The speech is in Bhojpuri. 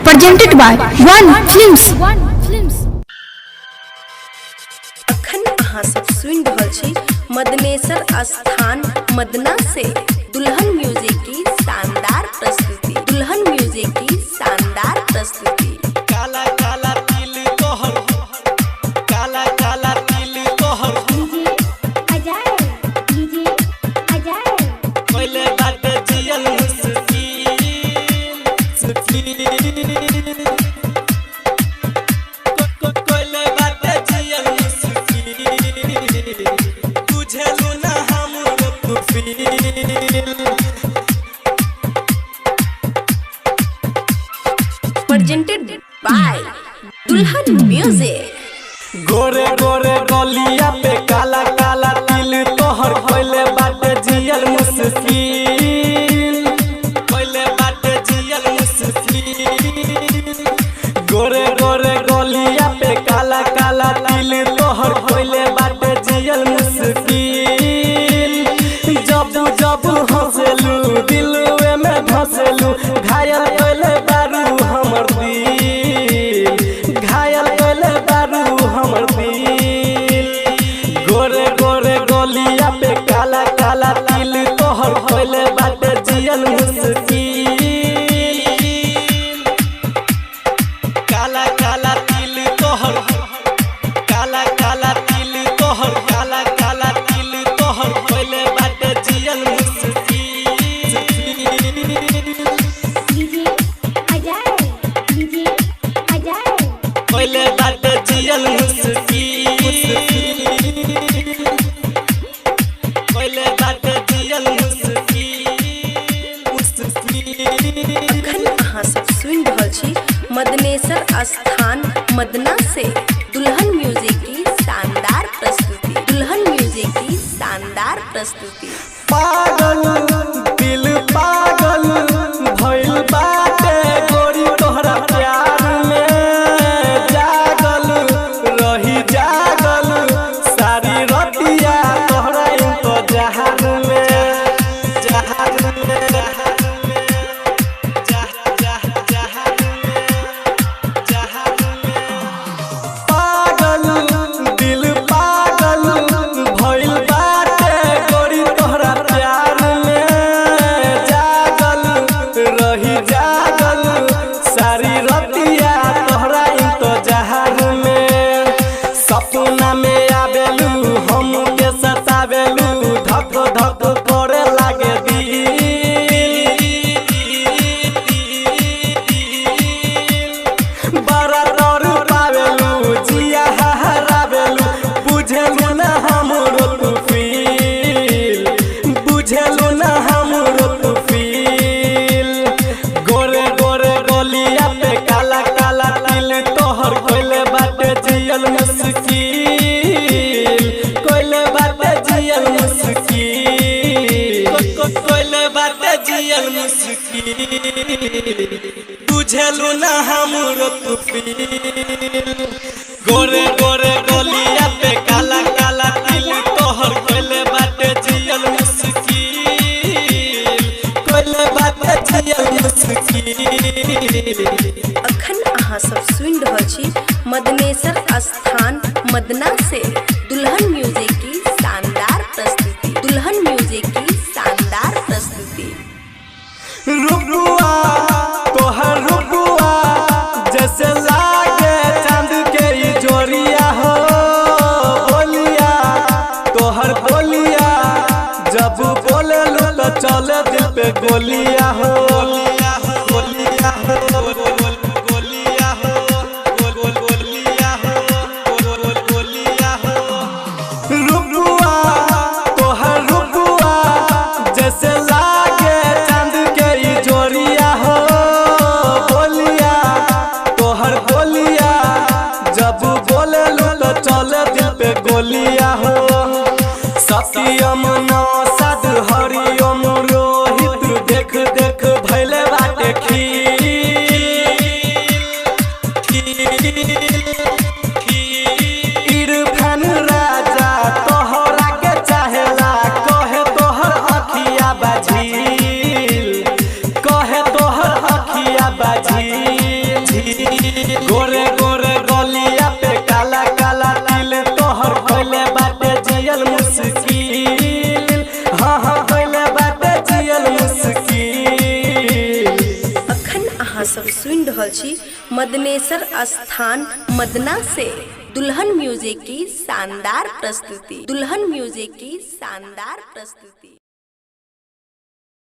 Presented by One Films. अखन अहाँ सब सुनि रहल छी मदनेश्वर स्थान मदना से दुल्हन म्यूजिक की शानदार प्रस्तुति, दुल्हन म्यूजिक की शानदार प्रस्तुति। काला काला तिल तोहर, काला काला तिल तोहर, पहले बाटे जियल मुश्किल मुश्किल। कोइले बाटे जियल मुश्किल, बुझेलु ना हमरो तू feel. Presented by Dulhan music. गोरे गोरे गलिया पे काला काला तिल तोहर, कोइले बाटे जियल मुश्किल, कोइले बाटे जियल मुश्किल। गोरे गोरे गलिया पे काला काला तिल तोहर, कोइले बाटे जियल मुश्किल। जब जब हंसेलू दिलवे में धसेलू, घायल कोइले बारू हमर दिल, घायल कोइले बारू हमर दिल। गोरे गोरे गलिया पे काला काला तिल तोहर, कोइले बाटे जियल मुश्किल। काला काला तिल तोहर, काला काला तिल तोहर, काला काला तिल तोहर, कोइले बाटे जियल मुश्किल। कोइले बाटे जियल मुश्किल, कोइले बाटे जियल मुश्किल मुश्किल। अखन अहाँ सब सुनि रहल छी मदनेश्वर स्थान मदना से दुल्हन म्यूजिक की शानदार प्रस्तुति, दुल्हन म्यूजिक की शानदार प्रस्तुति। पागल दिल पागल भइल बाटे गोरी तोहरा प्यार में, जागल रही जागल सारी रतिया तोहरा इंतजार में, जहार में, जहार में, जहार में। पागल दिल पागल भइल बाटे गोरी तोहरा प्यार में, जागल रही जागल सारी रतिया तोहरा इंतजार में। सपना में आवेलू हमके सतावेलू, धक धक करे लागे दिल। बड़ा डर पावेलू जिया हरावेलू, बुझेलू ना हमरो तू फील, बुझेलू ना हमरो तू फील। गोरे गोरे गलिया पे काला काला तिल तोहर, कोइले बाटे जियल मुश्किल, कोइले बाटे जियल मुश्किल, कोइले बाटे जियल मुश्किल। बुझेलू ना हमरो तू फील। गोरे गोरे गलिया पे काला काला तिल तोहर, कोइले बाटे जियल मुश्किल, कोइले बाटे जियल मुश्किल। अखन अहाँ सब सुनि रहल छी मदनेश्वर स्थान मदना से दुल्हन म्यूजिक की शानदार प्रस्तुति, दुल्हन म्यूजिक की शानदार प्रस्तुति। रुकुआ तोहर रुकुआ जैसे लागे चांद के ई जोरिया हो, बोलिया तोहर बोलिया जब बोले लो तो चले दिल पे गोलिया हो, गोलिया हो, गोलिया हो, गोलिया हो, गोलिया हो, गोलिया हो। रुकुआ तोहर रुकुआ जैसे लागे चांद के ई जोरिया हो, बोलिया गोरे गोरे गलिया पे काला काला तिल तोहर कइले बाटे जियल मुश्किल। हाँ हाँ कइले बाटे जियल मुश्किल। अखन अहाँ सब सुनि रहल छी मदनेश्वर स्थान मदना से दुल्हन म्यूजिक की शानदार प्रस्तुति। दुल्हन म्यूजिक की शानदार प्रस्तुति।